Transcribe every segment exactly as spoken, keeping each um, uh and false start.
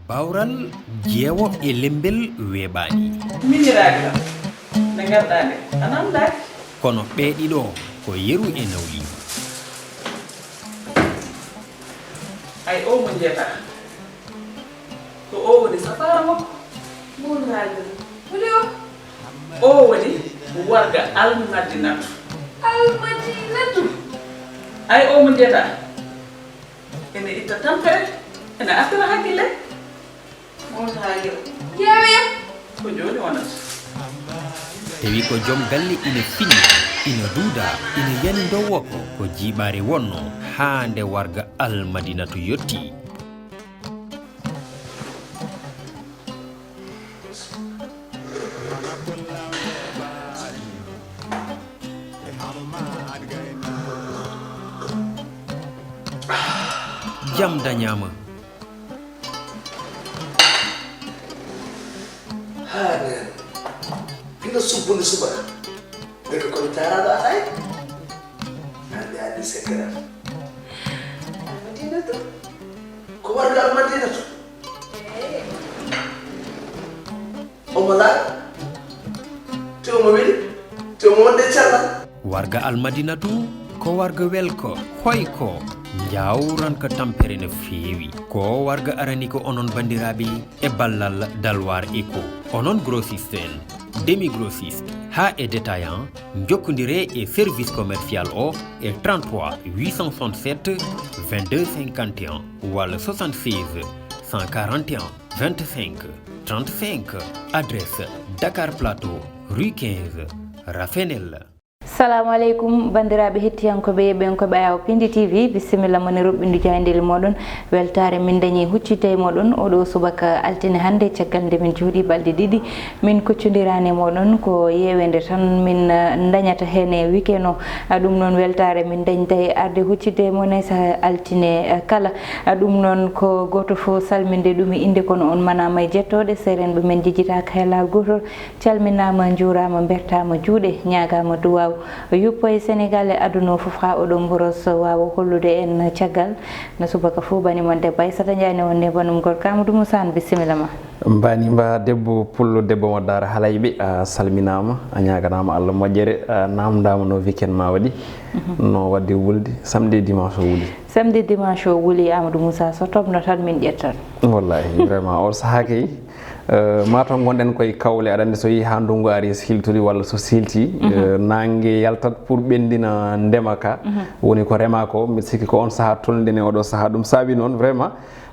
Bawral jeewo e lembel weeɓaani. Miñiraaɗi am, nde ngarɗaa nde, a namdaaki. Kono ɓee ɗiɗo ko yeru e nawliigu. Ay, oo mo njeetaa, ko oo woni safaara makko. Mawlaajo, holi o? Oo woni warga Almadinatu. Almadinatu? Ay, oo mo njeetaa, ene itta tampere, ene artira hakkille. Mawlaajo, ƴeewe yam. Ko jooni wonata? Tawi ko joom galle ina finna, ina duuda, ina yani ndowoko, ko jiiɓaare wonno, haa nde warga Almadinatu yotti. Jam dañaama. Haa ndeen, hino subbude subaka. Ndeke ko mi taaraaɗo alaa e? Hannde addi sekkeram. Almadinatu? Ko warga Almadinatu? Omo laara? Te omo weli? Te omo wonde cellal? Warga Almadinatu ko warga welko, hoyko, njawranka tampere no feewi. Ko warga arani ko onon banndiraaɓe e ballal Dalwar Eco. Onon grossiste en, demi grossiste, haa e détaillant, njokkondiree e service commercial o e trente-trois huit cent soixante-sept vingt-deux cinquante et un walla soixante-seize cent quarante et un vingt-cinq trente-cinq. Adresse Dakar Plateau, rue quinze, Rafenel. Salamu aleykum, banndiraaɓe hettiyankooɓe, ɓen ko ɓe awa Pindi T V, bisimilla mon e roɓɓindu jaayndeeli mooɗon. Weltaare min dañi huccitde e mooɗon oɗo subaka altine hannde, caggal nde min jooɗii balɗe ɗiɗi min kuccondiraani e mooɗon. Ko yeewende tan min, eh, dañata heen e weekend o. Ah, ɗum noon weltaare min dañta e arde huccitde e mon e saha altine, eh, kala. Ah, ɗum noon ko gooto fof salminde ɗum e innde, kono on manaama e jettooɗe, seerenɓe men njejjitaaka hay laawol gootol. Calminaama, njuuraama, mbertaama juuɗe, ñaagaama duwaaw yuppo e Senegaal e aduna o fof, haa oɗo mboros waawa hollude en caggal. No subaka fof, bani mon debbo Aissata Ndiaye ne wonde banum gorko Amadou Moussa Anne, bisimilla ma. Mbani mba debbo pullo, debbo mo Daara Halayɓe, a salminaama, a ñaaganaama Allah moƴƴere, a naamndaama no weekend ma waɗi, no waɗde wulde samedi e dimanche o wuli. Samedi e dimanche o wuli, Amadou Moussa, so tobno tan min ƴettan. Wallahi, vraiment, on sahaa kay, eh, mataw ngonɗen koye kawle, aɗa anndi so yii haa ndunngu ari, so hiltori walla so silti, eh, naange yaltat pour ɓenndina ndema ka, woni ko rema ko. Mbiɗa sikki ko on sahaa tolniɗen e oɗo sahaa. Ɗum saabi noon, vraiment,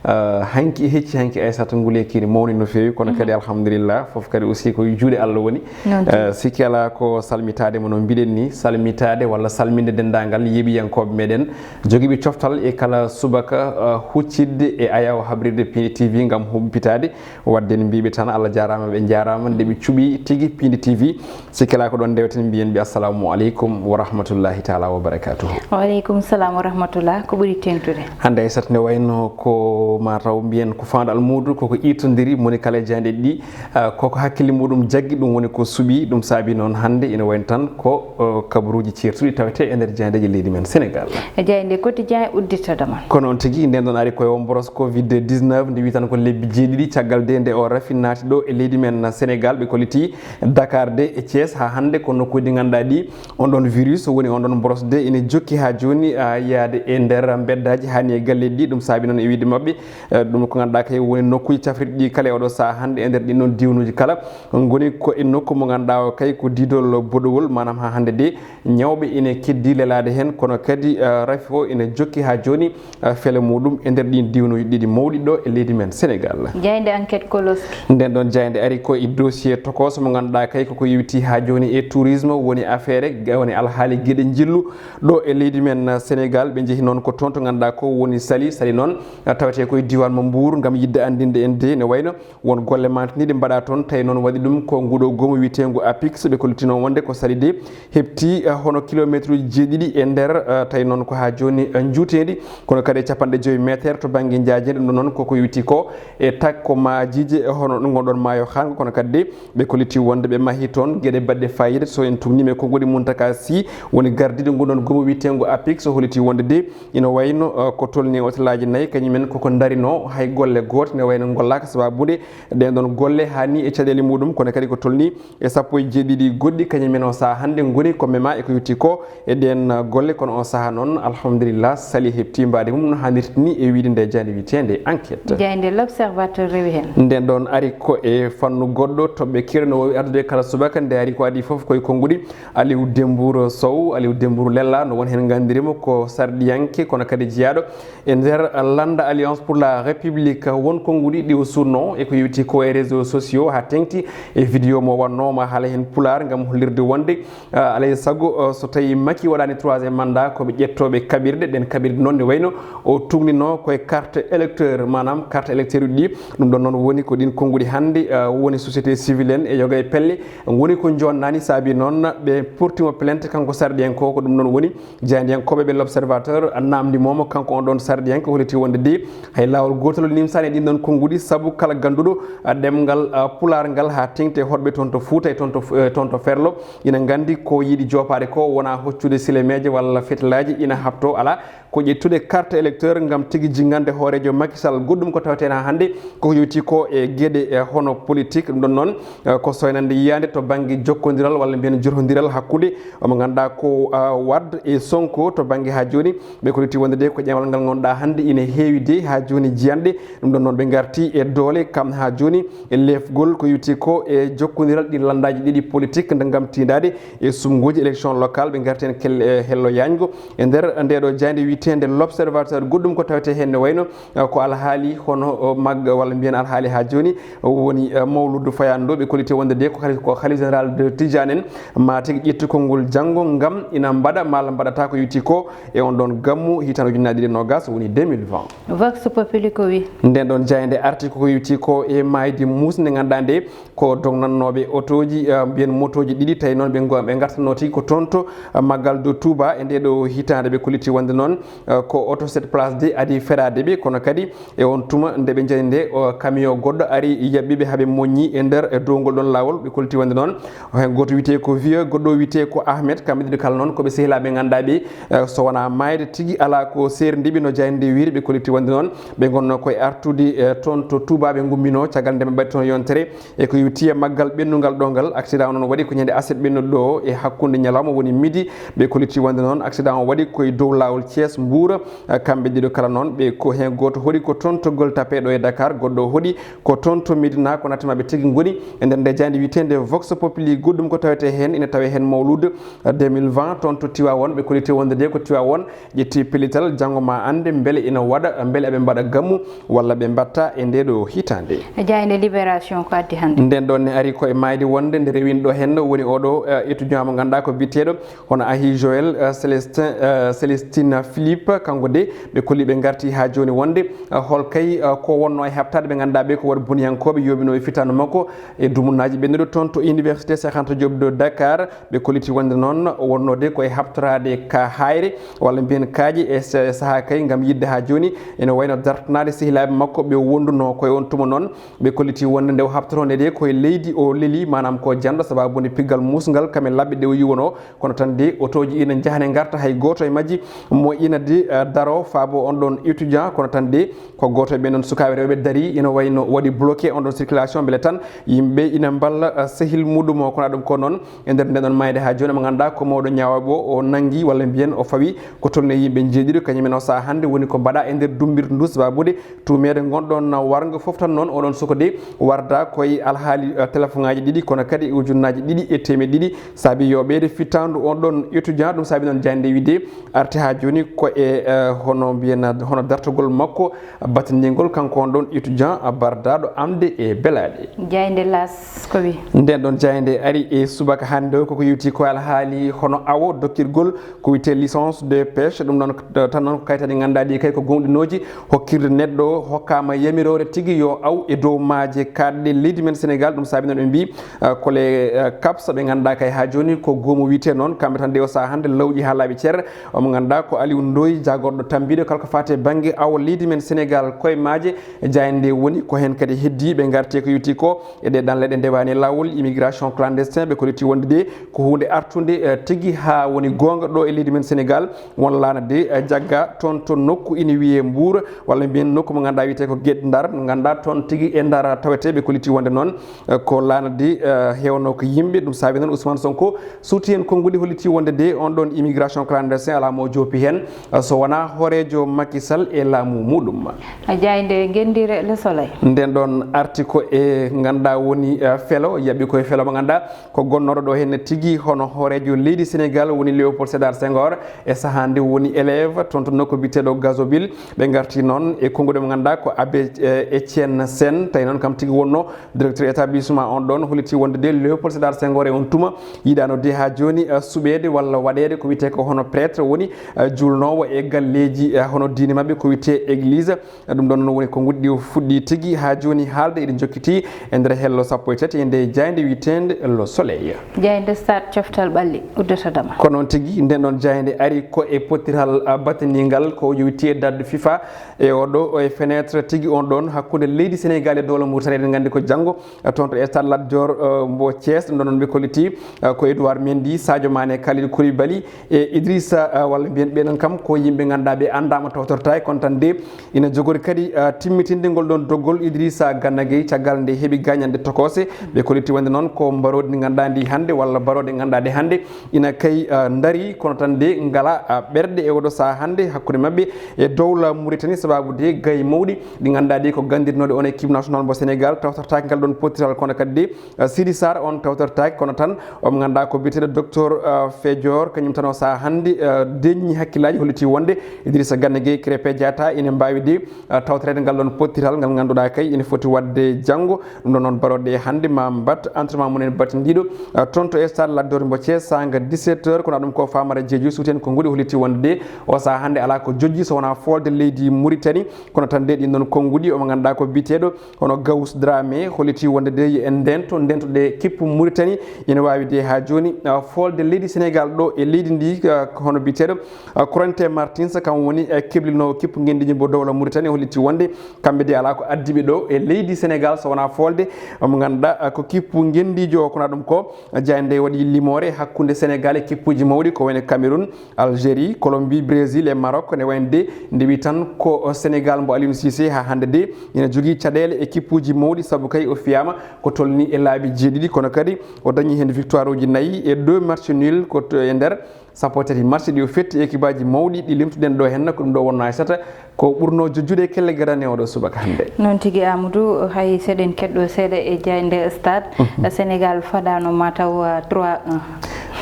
eh, hanki e hecci hanki Aissata Ngoulé Kiri mawni no feewi, kono kadi alhamdulillah, fof kadi aussi ko e juuɗe Allah woni. Noon tigi. Eh, sikki alaa ko salmitaade mo no mbiɗen ni, salmitaade walla salminde denndaangal yeeɓiyankooɓe meɗen, jogiiɓe coftal e kala subaka, eh, huccitde e ayaw habrirde Pindi T V ngam humpitaade. Wadde no mbiiɓe tan, Allah jaaraama, ɓe njaaraama nde ɓe cuɓi tigi Pindi T V. Sikki alaa ko ɗoon ndewten, mbiyen ɓe assalamu aleykum wa rahmatullahi taala wa barakatuhu. Wa aleykum salam wa rahmatullah. Ko ɓuri teeŋtude? Hannde Aissata, nde wayno ko mataw mbiyen ko faandu almuudo, koko ittondiri moni kala e jaayndeeji ɗi, ah, koko hakkille muɗum jaggi, ɗum woni ko suɓi, ɗum saabi noon hannde ina wayno tan ko, oh, kabaruuji ceertuɗi tawetee e nder jaayndeeji leydi men Senegaal. E jaaynde quotidien uddittoɗo mon. Ko noon tigi, nden ɗon ari koye o mboros covid dix-neuf, nde wi tan ko lebbi jeeɗiɗi caggal de nde o rafi naati ɗo e leydi men Senegaal, ɓe kolliti Dakar de e Thiès haa hannde ko nokkuuji ɗi ngannduɗaa ɗi, on ɗon virus woni on ɗon mboros de ina jokki haa jooni, ah, yaade e nder mbeddaaji haa ni e galleeji ɗi. Ɗum saabi noon e wiide maɓɓe, eh, ɗum ko ngannduɗaa kay woni nokkuuji cafrirɗi ɗi kala e oɗo sahaa hannde e nder ɗin ɗon diwnuuji kala ngoni ko e nokku mo ngannduɗaa o kay ko diidol boɗowol, maanaam haa hannde de ñawɓe ina keddi lelaade heen, kono kadi, eh, rafi o ina jokki haa jooni, eh, fele muɗum e nder ɗin diwnuuji ɗiɗi mawɗi ɗo e leydi men Senegaal. Jaaynde Enquête koloski. Nden ɗon jaaynde ari ko e dossier tokooso mo ngannduɗaa kay koko yewti haa jooni e tourisme, woni affaire, woni alhaali geɗe njillu ɗo e leydi men Senegaal. Ɓe njehi noon ko toon to ngannduɗaa ko woni Saly. Saly noon, eh, tawetee ko e diiwaan mo Mbour ngam yiɗde anndinde en de ne wayno won golle mantiniiɗe mbaɗaa toon, tawi noon waɗi ɗum ko nguɗo goomu wiyeteengu APIX. Ɓe kolliti noon wonde ko Saly de heɓti, eh, hono kilomeetruuji jeeɗiɗi e nder, eh, tawi noon ko haa jooni, eh, njuuteendi, kono kadi e capanɗe jowi meeteer to bannge njaajeendi. Ɗum ɗo noon koko yowiti ko e takko maajiije, eh, hono ɗum ngonɗon maayo Haango, kono kadi de ɓe kolliti wonde ɓe mahi toon geɗe baɗɗe faayiida. So en tuugniima e konguɗi Muntaka Sy, woni gardiiɗo ngun ɗon goomu wiyeteengu APIX, o holliti wonde de ina wayno, eh, ko tolni e otelaaji nayi, kañum en koko darino hay golle goote, nde wayno ngollaaka sababude ɗen ɗon golle haa ni e caɗeele muɗum, kono kadi ko tolni e sappo e jeeɗiɗi goɗɗi, kañum en o sahaa hannde ngoni ko mema e ko yowti ko e ɗen golle. Kono o sahaa noon, alhamdulillah, sali heɓti mbaadi mum no haanirta ni, e wiyde nde jaaynde wiyeteende Enquête. Jaaynde L'Observateur rewi heen. Nden ɗon ari ko e fannu goɗɗo, toɓɓe keewɗe no waawi ardude kala subaka, nde ari ko adii fof ko e konnguɗi Aliou Dembourou Sow. Aliou Dembourou Lella, no won heen nganndirimo ko sarɗiyanke, kono kadi jeyaaɗo e nder lannda Alliance pour la République. Won konnguɗi ɗi o suutnoo e ko yowti ko e réseaux sociaux, haa teeŋti e vidéo mo wannoo ma haala heen Pulaar, ngam hollirde wonde, ah, alaa e sago, ah, so tawii Macky waɗaani troisième mandat, ko ɓe ƴettooɓe kaɓirɗe. Ɗen kaɓirɗe noon ne wayno o tuugninoo ko e carte électeur, maanaam carte électeur uji ɗi. Ɗum ɗon noon woni ko ɗin konnguɗi hannde, ah, woni société civile en e yoga e pelle, woni ko jonnaani, saabi noon ɓe portimo plainte kanko sarɗiyanke o. Ko ɗum noon woni jaayndiyankooɓe ɓe L'Observateur naamndimomo, kanko on ɗon sarɗiyanke, holliti wonde de hay laawol gootol nimsaani e ɗin ɗon konnguɗi, sabu kala gannduɗo, ah, ɗemngal, ah, Pulaar ngal haa teeŋti e hoɗɓe toon to Fuuta e toon to, eh, toon to Ferlo, ina nganndi ko yiɗi joopaade ko wonaa hoccude silemeeje walla fetelaaji ina haɓtoo, alaa, ko ƴettude carte électeur ngam tigi jingande hooreejo Macky Sall. Goɗɗum ko tawetee haa hannde ko yowti ko e geɗe, eh, hono politique. Ɗum ɗon noon, eh, ko soynande yiyaande to bannge jokkondiral walla mbiyen jorhondiral hakkunde omo ngannduɗaa ko, ah, Wade e Sonko. To bannge haa jooni, ɓe kolliti wonde de ko ƴeewal ngal ngannduɗaa hannde ina heewi de haa jooni jiyanɗe. Ɗum ɗon noon ɓe ngarti e doole kam haa jooni e leefgol ko yowti ko e jokkondiral ɗi lanndaaji ɗiɗi politique nde ngam tiindaade e suɓngooji élection locale. Ɓe ngarti heen kel-, e hello yaajngo e nder ndeeɗo jaaynde wiyeteende L'Observateur. Goɗɗum ko tawetee heen ne wayno, eh, ko alhaali hono, oh, magga walla mbiyen alhaali haa jooni, oh, woni, eh, mawludu fayaandu. Ɓe kolliti wonde de ko hali-, ko Khalife général de Tidiane en maa tigi ƴettu konngol janngo ngam ina mbaɗa malla mbaɗata ko yowti ko e on ɗon gammu hitaande ujunnaji ɗiɗi e noogas, woni deux mille vingt. Vox Populi ko wi? Nden ɗon jaaynde arti ko yowti ko e maayde muusnde, nde ngannduɗaa nde ko dognannooɓe otooji, eh, mbiyen motooji ɗiɗi, tawi noon ɓe ngo-, ɓe ngartanoo tigi ko toon to, eh, Magal de Touba e nde ɗo hitaande. Ɓe kolliti wonde noon, eh, ko oto sept place de adii feraade ɓe, kono kadi e on tuma nde ɓe njani nde, o camion goɗɗo ari yaɓɓi ɓe haa ɓe moññi e nder, e dow ngol ɗon laawol. Ɓe kolliti wonde noon o heen gooto wiyetee ko Vieux, goɗɗo wiyetee ko Ahmed, kamɓe ɗiɗo kala noon ko ɓe sehilaaɓe ngannduɗaa ɓe, eh, so wonaa maayde tigi alaa ko seerndi ɓe, no jaaynde nde wiyri. Ɓe kolliti wonde noon ɓe ngonnoo ko e artude, eh, toon to Touba, ɓe ngumminoo caggal nde ɓe mbaɗi toon yontere e ko yowti e maggal ɓennungal ɗo ngal. Accident o noon waɗi ko ñande aset ɓennuɗo ɗo e hakkunde ñalawma, woni midi. Ɓe kolliti wonde noon accident o waɗi ko e dow laawol Thiès Mbour. Eh, kamɓe ɗiɗo kala noon ɓe ko heen gooto hoɗi ko toon to Gueule Tapée ɗo e Dakar, goɗɗo o hoɗi ko toon to Médina. Ko nattema ɓe tigi ngoni e nder nde jaaynde wiyeteende Vox Populi. Goɗɗum ko tawetee heen, ina tawee heen mawluud, eh, deux mille vingt toon to Tivaouane. Ɓe kolliti wonde de ko Tivaouane ƴetti pellital, janngo ma annde mbele ina waɗa, mbele aɓe mbaɗa gammu walla ɓe mbatta e nde ɗo hitaande. Jaaynde Libération ko addi hannde? Nden ɗon ne ari ko e maayde wonde nde rewinɗo heen woni oɗo, eh, étudiant mo ngannduɗaa ko biyeteeɗo hono Ahi Joël, eh, Célestin, eh, Célestine Philippe. Kanko de ɓe kolli ɓe ngarti haa jooni wonde, eh, hol kay, eh, ko wonnoo e haɓtaade ɓe ngannduɗaa ɓe ko waɗ boniyankooɓe yooɓinooɓe fitaandu makko e dumunnaaji ɓennuɗo toon to Université Cheikh Anta Diop de Dakar. Ɓe kolliti wonde noon wonnoo de ko e haɓtoraade ka haayre walla mbiyen kaaƴe e sa-, sahaa kay ngam yiɗde haa jooni ene wayno dartanaade sehilaaɓe makko ɓe wondunoo. Ko e on tuma noon ɓe kolliti wonde nde o haɓtotoo nde de ko e leydi o leli, maanaam ko janɗo, sababu nde piggal muusngal kam e labbe ɗe o yiwonoo. Kono tan de otooji ina njahane ngarta, hay gooto e majji mo ina de, eh, daro faabo on ɗon étudiant. Kono tan de ko gooto e ɓen ɗon sukaaɓe rewɓe darii, ina wayno waɗi bloqué on ɗon circulation, mbele tan yimɓe ina mballa, eh, sehil muɗum o. Kono ɗum ko noon e nder nden ɗon maayde haa jooni, mo ngannduɗaa ko mawɗo ñaawooɓe o, o nanngi walla mbiyen o fawi ko tolni e yimɓe njeeɗiɗo, kañum en o sahaa hannde woni ko mbaɗa e nder dummbirdu ndu, sababude tuumeede ngonɗon warngo fof tan noon oɗon suka de warda koye alhaali, eh, téléphone ŋaaji ɗiɗi, kono kadi ujunnaaji ɗiɗi e teemeɗɗe ɗiɗi saabi yoɓeede fittaandu on ɗon étudiant. Ɗum saabi noon jaaynde wiide arti haa jooni ko e, eh, hono mbiyen, hono dartogol makko batindingol kanko on ɗon étudiant bardaaɗo amde e belaaɗe. Jaaynde L'As ko wi? Nden ɗon jaaynde ari e subaka hannde o, koko yewti ko alhaali hono awo dokkirgol ko wiyetee licence de pêche. Ɗum noon, eh, tan noon ko kayitaaji ngannduɗaa ɗi kay ko gonɗinooji hokkirde neɗɗo hokkaama yamiroore tigi yo aw e dow maaje kaaɗɗe leydi men Sénégal. Ɗum saabi noon ɓe mbii, eh, ko les, eh, caps ɓe ngannduɗaa kay haa jooni ko goomu wiyetee noon. Kamɓe tan de o sahaa hannde lawƴi haa laaɓi cer. Omo ngannduɗaa ko Aliou Ndoye jaagorɗo tambiiɗo kala ko faati e bannge awo leydi men Sénégal. Koye maaje jaaynde woni ko heen kadi heddii ɓe ngarti ko yewti ko e ɗe ɗanle ɗe ndewaani e laawol, immigration clandestin. Ɓe kolliti wonde de ko huunde artunde, eh, tigi haa woni goonga ɗo e leydi men Sénégal. Won laana de, eh, jagga toon to nokku ina wiyee Mbuur, walla mbiyen nokku mo ngannduɗaa wiyetee ko Guet Ndar, ngannduɗaa toon tigi e Ndar tawetee. Ɓe kolliti wonde noon, eh, ko laana di, eh, heewno ko yimɓe. Ɗum saabi noon Ousmane Sonko suuti heen konngudi, holliti wonde de on ɗoon immigration clandestin alaa mo joopi heen, eh, so wonaa hooreejo Macky Sall e laamu muɗum. A jaaynde ngenndiire Le Soleil. Nden ɗoon arti ko e ngannduɗaa woni, eh, felo, yaɓi koye felo mo ngannduɗaa ko gonnooɗo ɗo heen tigi hono hooreejo leydi Sénégal woni Léopold Sédar Senghor, e sahaa nde woni élève toon to nokku biyeteeɗo Gazobil. Ɓe ngarti noon e konnguɗi mo ngannduɗaa ko Abbé, eh, Etienne Sène, tawi noon kam tigi wonno directeur établissement on ɗoon, holliti wonde de Léopold Sédar Senghor e on tuma yiɗaano de haa jooni, eh, suɓeede walla waɗeede ko wiyetee ko hono prêtre woni, eh, juulnoowo e galleeji, eh, hono diine maɓɓe ko wiyetee église. Ɗum ɗoon noon woni konngudi ɗi o fuɗɗi tigi haa jooni haalde, eɗi njokkiti e nder hello sappo e tati e nde jaaynde wiyeteende Le Soleil. Jaaynde Stade coftal ɓalli uddata dama. Ko noon tigi, nden ɗoon jaaynde ari ko e pottiral, ah, batindingal ko yowiti e darde FIFA e oɗo, e fenêtre tigi on ɗoon hakkunde leydi Sénégal e dowla Mauritanie. Eɗen nganndi ko janngo, eh, toon to Stade Lat Dior, eh, mbo Thiès, ɗum ɗoon noon ɓe kolliti, eh, ko Edouard Mendy, Sadio Mané, Kalidou Koulibaly, e Idrissa, ah, walla mbiyen ɓe noon kam ko yimɓe ngannduɗaa ɓe anndaama tawtortaaki, kono tan de ina jogori kadi, ah, timmitinde ngol ɗoon doggol Idrissa Gana Gueye caggal nde heɓi gaañanɗe tokose. Ɓe kolliti wonde noon ko mbaroodi ndi ngannduɗaa ndi hannde walla mbaroɗe ngannduɗaa ɗe hannde ina kay, ah, ndarii, kono tan de ngalaa, ah, ɓerɗe e oɗo sahaa hannde hakkunde maɓɓe e dowla Mauritanie, sababu de gayi mawɗi ɗi ngannduɗaa ɗi ko ganndirnooɗe on équipe nationale mbo Sénégal tawtortaaki ngal ɗoon pottiral, kono kadi de, ah, Sidi Sarr on tawtortaaki, kono tan omo ngannduɗaa ko biyeteeɗo docteur, ah, Fedior, kañum tan o sahaa hannde, ah, deññi hakkillaaji, holliti wonde Idrissa Gana Gueye, Krépin Diatta ina mbaawi de, ah, tawtoreede ngal ɗoon pottiral ngal ngannduɗaa kay ina foti waɗde janngo. Ɗum ɗoon noon baroɗe e hannde ma mbaɗ entraînement mum en battindiiɗo, ah, toon to Stade Lat Dior mbo Thiès saanga dix-sept heures, kono ɗum ko Famara Diédhiou suuti heen konngudi, holliti wonde de o sahaa hannde alaa ko jojji so wonaa foolde leydi Mauritanie. Kono tan de ɗin ɗoon konngudi omo ngannduɗaa ko biyeteeɗo hono Gawus Dramé holliti wonde de en ndento, ndentoɗe kippu Mauritanie ina waawi de haa jooni, ah, foolde leydi Sénégal ɗo e leydi ndi, ah, hono biyeteeɗo, ah, Corentin Martins kam woni, eh, keblinoowo kippu ngenndiiji mbo dowla Mauritanie, holliti wonde kamɓe de alaa ko addiɓe ɗo e leydi Sénégal so wonaa foolde, ah, mo ngannduɗaa, ah, ko kippu ngenndiijo o, kono ɗum ko jaaynde waɗi limoore hakkunde Sénégal e kippuuji mawɗi ko wayno Cameroun, Algérie, Colombie, Brésil e Maroc. Ne wayno de ndewi tan ko Sénégal mbo Aliou Cissé haa hannde de ina jogii caɗeele e kippuuji mawɗi, sabu kay o fiyaama ko tolni e laabi jeeɗiɗi, kono kadi o dañi heen victoire uji nayi e deux match nul ko to, e nder sappo e tati match ɗi o fetti e équipeaji mawɗi ɗi limtuɗen ɗo heen. Ko ɗum ɗo wonnoo, Aissata, ko ɓurnoo jojjude e kelle gadane oɗo subaka hannde. Noon tigi, Amadou, hay seɗen keɗɗo seeɗa e jaaynde Stade, Sénégal faɗaano mataw, euh, trois un.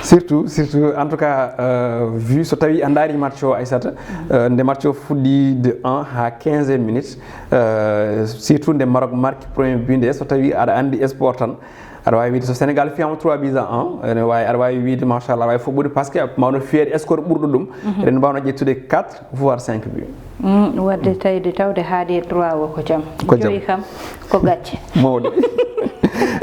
Surtout, surtout, en tout cas, euh, vu so tawi a ndaari match o, Aissata, euh, nde match o fuɗɗi de un haa quinze minutes, euh, surtout nde Maroc marki premier but nde, so tawi aɗa anndi sport tan, aɗa waawi wiide so Sénégal fiyama trois buts à un, ene waawi, aɗa waawi wiide machallah, aɗa waawi fof ɓuri, parce que mawno fiyeede score ɓurɗo ɗum, eɗen mbawno ƴettude quatre voire cinq buts. Mm, wadde tawde, tawde haaɗi e trois o ko jam. Ko jam. Joyi kam ko gacce. Mawɗo.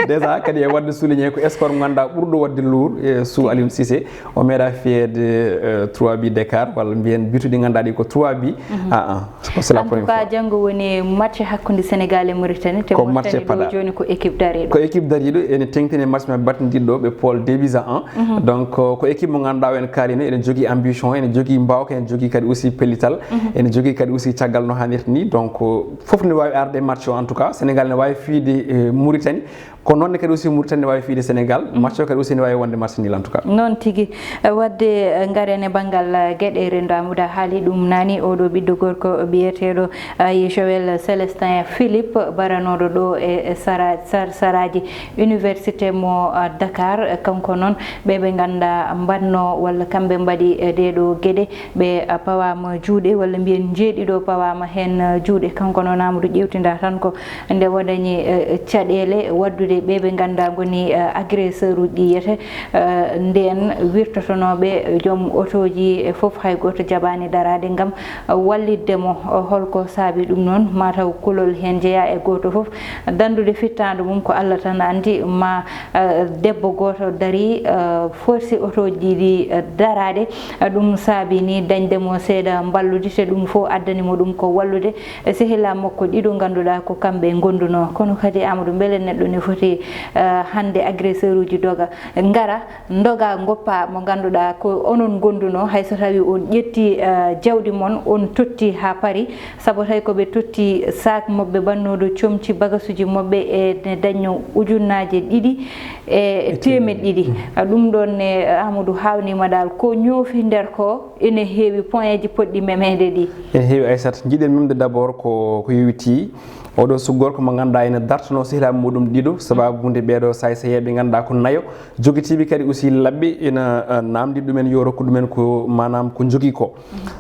Déjà kadi e wadde souligné ko score mo ngannduɗaa ɓurɗo wadde lourd e sous Aliou Cissé, o meeɗa fiyeede, euh, trois buts d'écart, walla mbiyen buts ɗi ngannduɗaa ɗi ko trois buts à un. Ko c'est la première fois. En tout cas, janngo woni match hakkunde Sénégal e Mauritanie, te ko match Mauritanie ɗo paɗa. Jooni ko équipe dariiɗo. Ko équipe dariiɗo, ene teŋtini match maɓɓe battindiiɗo ɓe pool deux buts à un. Donc, ko, ko équipe mo ngannduɗaa o en kaalino, ene jogii ambition, ene jogii mbaawka, ene jogii kadi aussi pellital, ene jogii kadi aussi caggal no haanirta ni. Donc, fof ne waawi arde e match o, en tout cas. Sénégal ne waawi fiyde, eh, Mauritanie. Ko noon ne kadi aussi Mauritanie ne waawi fiyde Sénégal. Match o kadi aussi ne waawi wonde match nul, en tout cas. Noon tigi. Eh, wadde, eh, ngaren e banngal, eh, geɗe renndo Amadou a haali ɗum naani, oɗo ɓiɗɗo gorko biyeteeɗo, eh, Joël Célestin Philippe, baranooɗo ɗo e, e Sara-, Sar-, saraaji Université mo, eh, Dakar, eh, kanko noon ɓe ɓe ngannduɗaa mbaɗno walla kamɓe mbaɗi, eh, ɗee ɗo geɗe, ɓe, eh, pawaama juuɗe walla mbiyen jeeɗiɗo pawaama heen, eh, juuɗe. Kanko noon Amadou ƴeewtinda tan ko nde o dañi, eh, caɗeele waɗdude ɓe ɓe ngannduɗaa ngoni, eh, agresseur uji ɗi yiyete, eh, ndeen wirtotonooɓe joom otooji e fof hay gooto jaɓaani daraade ngam, eh, wallitde mo. Eh, holko saabi ɗum noon? Mataw kulol heen jeyaa e gooto fof danndude fittaandu mum, ko Allah tan anndi. Ma, eh, debbo gooto darii, eh, forsi otooji ɗiɗi, eh, daraade. Eh, ɗum saabii ni dañde mo seeɗa mballude, te ɗum fof addani mo ɗum ko wallude, eh, sehilaaɓe makko ɗiɗo ngannduɗaa ko kamɓe ngondunoo. Kono kadi, Amadou, mbele neɗɗo ne foti, eh, hannde agresseur uji doga, ngara, ndoga, ngoppa mo ngannduɗaa ko onon ngondunoo, hay so tawii on ƴetti, eh, jawdi mon, on totti haa paari, sabu tawi ko ɓe totti saak maɓɓe ɓannooɗo comci bagasuuji maɓɓe e ne dañnoo ujunnaaje ɗiɗi e teemeɗɗe ɗiɗi. Ɗum ɗoon ne, Amadou, haawniima dal ko ñoofi nder ko ene heewi point ji potɗi memeede ɗi. Ene heewi, Aissata. Njiɗen memde d'abord ko, ko yowitii oɗo sukgorko mo ngannduɗaa ene dartanoo sehilaaɓe muɗum ɗiɗo, sababu nde ɓeeɗo saay-saayeeɓe ngannduɗaa ko nayo, jogitiiɓe kadi aussi labbi, ina, eh, naamndi ɗumen yo rokku ɗumen ko, maanaam ko njogii ko.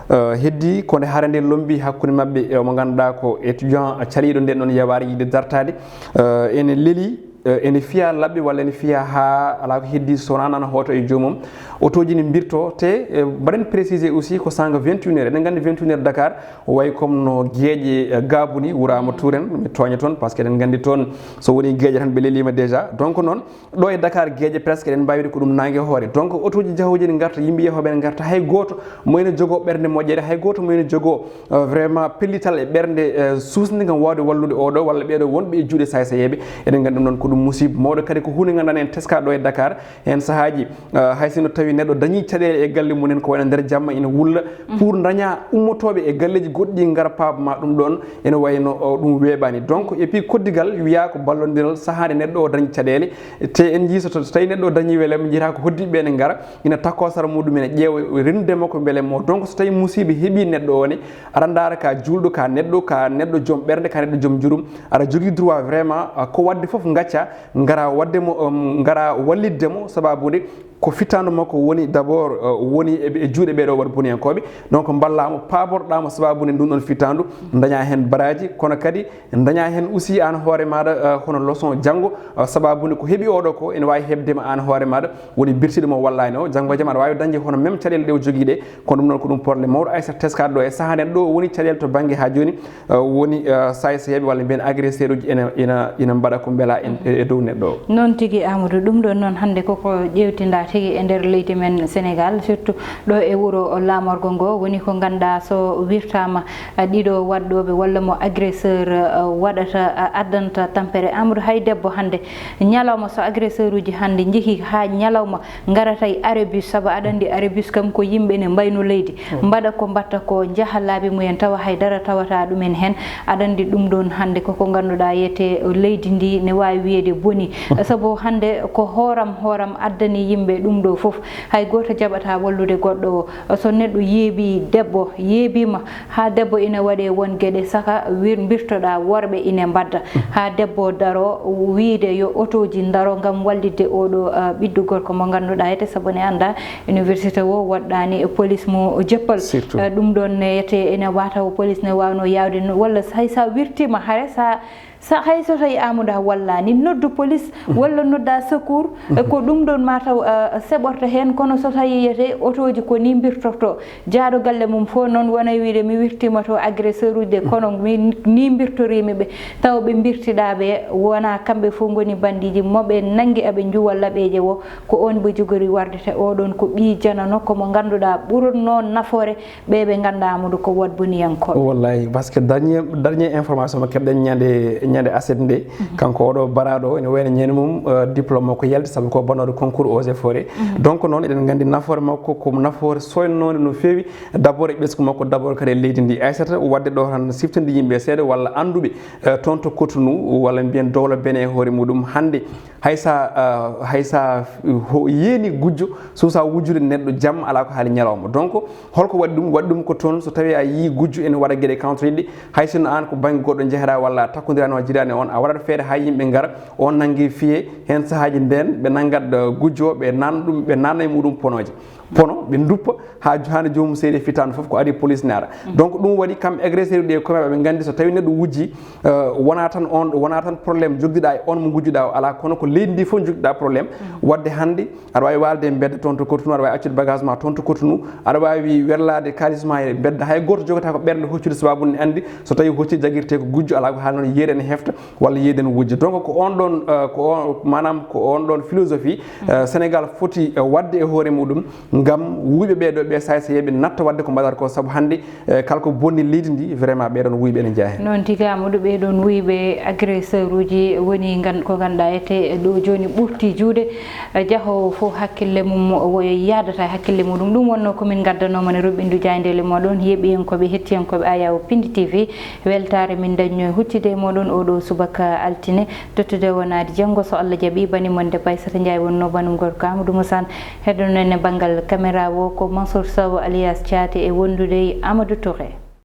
Eh, heddi ko nde hare nde lombi hakkunde maɓɓe e mo ngannduɗaa ko étudiant caliiɗo nden ɗon yawaare yiɗde dartaade. Eh, ene leli, eh, ene fiya labbi walla ene fiya haa alaa ko heddi so wonaa nana hooto e joomum. Otooji ne mbirto te, eh, mbaɗen préciser aussi ko sanga vingt et une heures. Eɗen nganndi vingt et une heures Dakar, o wayi comme no geeƴe, eh, gaabu ni, wuraama turen, mi tooña toon, parce que eɗen nganndi toon so woni geeƴe tan ɓe leliima déjà. Donc noon, ɗo e Dakar geeƴe presque eɗen mbaawi wiide ko ɗum naange hoore. Donc otooji jahooji ne ngarta, yimɓe yahooɓe ne ngarta, hay gooto mo ene jogoo ɓernde moƴƴere, hay gooto mo ene jogoo, eh, vraiment pellital e ɓernde, eh, suusnde ngam waawde wallude oɗo walla ɓeeɗo wonɓe e juuɗe saay-saayeeɓe. Eɗen nganndi ɗum noon ko ɗum musiba mawɗo kadi, ko huunde ngannduɗaa en teska ɗo e Dakar. Heen sahaaji, eh, hay sinno tawi neɗɗo dañii caɗeele e galle mum en ko wayno nder jamma ina wulla, pour daña ummotooɓe e galleeji goɗɗi ɗi ngara paaba ma ɗum ɗoon, ene wayno, o, ɗum weeɓaani. Donc, et puis koddigal wiyaa ko ballondiral sahaa nde neɗɗo o dañi caɗeele. Te en njii so, so tawi neɗɗo o dañii weleema, njiyata ko hoddiiɓe ɓe ne ngara, ina takkoo sara muɗum ene ƴeewa rennude makko mbele mo. Donc so tawi musiiba heɓii neɗɗo o ne, aɗa ndaara ka juulɗo, ka neɗɗo, ka neɗɗo joom ɓernde, ka neɗɗo joom jurum, aɗa jogii droit vraiment, ah, ko waɗde fof ngacca, ngara waɗde mo, um, ngara wallitde mo, sababude ko fittaandu makko woni d'abord, uh, woni e, e juuɗe ɓeeɗo waɗ boniyankooɓe. Donc mballaamo, paaborɗaamo sababude ndun ɗon fittaandu, daña heen baraaji, kono kadi daña heen aussi aan hoore maaɗa, uh, hono leçon janngo, uh, sababude ko heɓi oɗo ko ene waawi heɓde ma aan hoore maaɗa, woni birtiiɗo mo wallaani o, janngo e jam aɗa waawi dañde hono même caɗeele ɗe o jogii ɗe. Kono ɗum noon ko ɗum porle mawɗo, Aissata, teskaade ɗo e sahaa nden ɗo woni caɗeele to bannge haa jooni, eh, woni, eh, saay-saayeeɓe walla mbiyen agresseur uji ene, ina, ina mbaɗa ko mbela en e, e dow neɗɗo o. Noon tigi, Amadou, ɗum ɗoon noon hannde koko ƴeewtinda tigi e nder leydi men Sénégal, surtout ɗo e wuro laamorgo ngo, woni ko ngannduɗaa so wirtaama, eh, ɗiɗo waɗɗooɓe walla mo agresseur, eh, waɗata, eh, addanta tampere. Amadou, hay debbo hannde, ñalawma so agresseur uji hannde njehi haa ñalawma, ngarata e arrêt bus, sabu aɗa anndi arrêt bus kam ko yimɓe ne mbayno leydi, mbaɗa ko mbaɗta ko, njaha laabi mumen, tawa hay dara tawata ɗumen heen. Aɗa anndi ɗum ɗoon hannde koko ngannduɗaa yete leydi ndi ne waawi wiyeede boni, sabu hannde ko hooram hooram addani yimɓe ɗum ɗo fof. Hay gooto jaɓataa wallude goɗɗo o. So neɗɗo yeeɓi debbo, yeeɓiima, haa debbo ina waɗee won geɗe saka wir-, mbirtoɗaa worɓe ine mbadda. Haa debbo daro wiyde yo otooji ndaro ngam wallitde oɗo, ah, ɓiɗɗo gorko mo ngannduɗaa ete, sabu ne annda université o waɗɗaani e police mo Joppal. Surtout. Ah, ɗum ɗoon ne ete ene wata o police ne waawno yaawde no, walla hay sa wirtiima hare sa, sa, hay so tawi Amadou a wallaani, noddu police walla nodda secours. Eh, ko ɗum ɗoon mataw, ah, seɓorta heen, kono so tawi yiyete otooji ko ni mbirtorto. Jaaɗo galle mum fof noon wona wiide mi wirtiima to agresseur uji de, kono mi ni mbirtoriimi ɓe. Taw ɓe mbirtiɗaa ɓe wona kamɓe fof ngoni bandiiji mo ɓe nanngi aɓe njuwa laɓeeje o. Ko oon ɓe jogori warde te oɗoon ko ɓii janano ko mo ngannduɗaa ɓurotnoo nafoore ɓe ɓe ngannduɗaa Amadou ko waɗ boniyankooɓe. Wallahi, parce que dernier, dernier information mo keɓɗen ñande, ñande aset nde, kanko oɗo baraɗo ene wayno ñande mum, eh, diplôme makko yalti sabu ko bonnooɗo concours eaux et forêts. Donc noon eɗen nganndi nafoore makko ko nafoore soynoonde no feewi. D'abord e ɓesngu makko, d'abord kadi e leydi ndi. Aissata, waɗde ɗo tan siftonde yimɓe seeɗa walla annduɓe, eh, toon to Cotonou, walla mbiyen dowla Benin e hoore muɗum. Hannde hay sa, eh, hay sa ho-, yeeni gujjo, suusa wujjude neɗɗo jamma alaa ko haali ñalawma. Donc holko waɗi ɗum? Waɗi ɗum ko toon so tawi a yii gujjo ene waɗa geɗe contreɗe, hay sinno aan ko bannge goɗɗo njehɗa walla a takkondiraani walla jiidaani on, a waɗat feere haa yimɓe ngara, on nannge fiye, heen sahaaji ndeen ɓe nanngat, eh, gujjo, ɓe nan ɗum, ɓe nanna e muɗum ponooje. pono, ɓe nduppa haa hannde joomum seede fitaandu fof ko ari police ne ara. Donc ɗum waɗi kam agresseur ɗi e koye maɓɓe ɓe nganndi so tawi neɗɗo wujji, eh, wona tan on, wona tan problème jogdiɗa e on mo ngujjuɗa o alaa, kono ko leydi ndi fof jogdiɗa problème. Waɗde hannde aɗa waawi waalde e mbedda toon to Cotonou, aɗa waawi accude bagage ma toon to Cotonou, aɗa waawi werlaade kaalis ma e mbedda, hay gooto jogata ko ɓernde hoccude sababu ne anndi so tawi hocci jagirte ko gujjo alaa ko haali noon yeeɗe ne hefta walla yeeɗe ne wujja. Donc ko on ɗon, eh, ko on, maanaam ko on ɗon philosophie, eh, Sénégal foti, eh, waɗde e hoore muɗum ngam wuyɓe ɓee ɗo ɓe saay so yeeɓe natta waɗde ko mbaɗata ko, sabu hannde, eh, kala ko bonni leydi ndi vraiment ɓee ɗon wuyɓe ene njeya heen. Noon tigi Amadou, ɓee ɗon wuyɓe agresseur uji woni ngan-, ko ngannduɗaa ete ɗo jooni ɓurti juuɗe, eh, jahoowo fof hakkille mum o yaadata e hakkille muɗum. Ɗum wonnoo ko min ngaddanooma ne roɓɓindu jaayndeele moɗon yeeɓiyankooɓe, hettiyankooɓe Ayaw Pindi T V. Weltaare min dañno e huccide e moɗon oɗo subaka altine. Tottude wonaade janngo so Allah jaɓi, bani mon de Paysata Njaay wonnoo banum gorko Amadou Moussane. Heddonoɗen e banngal caméra o ko Mansour Sow alias Thiaté e wondude e Amadou Touré.